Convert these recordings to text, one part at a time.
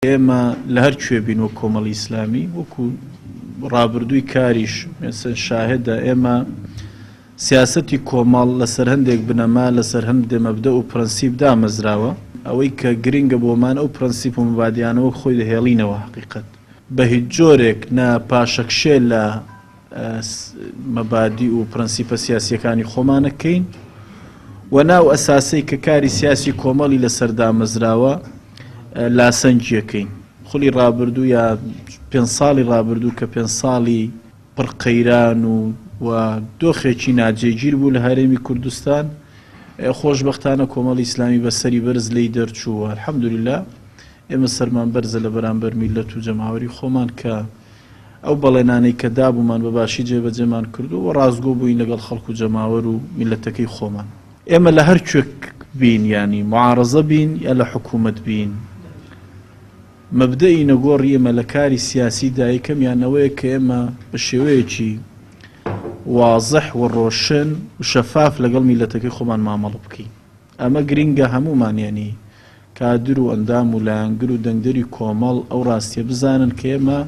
ئێمە لە هەر کوێ بین وەک کۆمەڵی ئیسلامی، وەکو ڕابردووی کاریش مێسن شاهێدە، ئێمە سیاسەتی کۆمەڵ لەسەر هەندێک بنەما، لەسەر هەندێ مەبدەء و پرەنسیپ دامەزراوە. ئەوەی کە گرنگە بۆمان ئەو پرەنسیپ و مەبادیانە وەک خۆی دەهێڵینەوە حەقیقەت بە هیچ جۆرێک نە پاشەکشێ لە مەبادی و پرەنسیپە سیاسییەکانی خۆمان ئەکەین و نا ئەو ئەساسەی کە کاری سیاسی کۆمەڵی لەسەر دامەزراوە لاسەنگی ئەکەین. خولی ڕابردوو یا پێنج ساڵی ڕابردوو کە پێنج ساڵی پڕ قەیران و و دۆخێکی ناجێگیر بوو لە هەرێمی کوردستان، خۆشبەختانە کۆمەڵی ئیسلامی بە سەری بەرز لێی دەرچوو و الحمدللە ئێمە سەرمان بەرزە لە بەرامبەر میللەت و جەماوەری خۆمان کە ئەو بەڵێنانەی کە دابوومان بە باشی جێبەجێمان کردووە و ڕاستگۆ بووین لەگەڵ خەڵک و جەماوەر و میللەتەکەی خۆمان. ئێمە لە هەر کوێک بین یانی موعارەزە بین یا لە حکوومەت بین مەبدەئی نەگۆڕی ئێمە لە کاری سیاسیدا یەکەمیان ئەوەیە کە ئێمە بە شێوەیەکی وازح و ڕۆشن و شەفاف لەگەڵ میللەتەکەی خۆمان مامەڵە بکەین. ئەمە گرینگە هەموومان یانی کادر و ئەندام و لایەنگر و دەنگدەری کۆمەڵ ئەو ڕاستیە بزانن کە ئێمە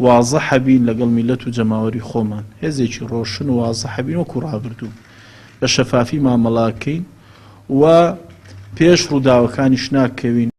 وازحە بین لەگەڵ میللەت و جەماوەری خۆمان هێزێکی ڕۆشن و وازحە بین وەکو ڕابردوو بە شەفافی مامەڵە کەین و پێش ڕووداوەکانیش ناکەوین.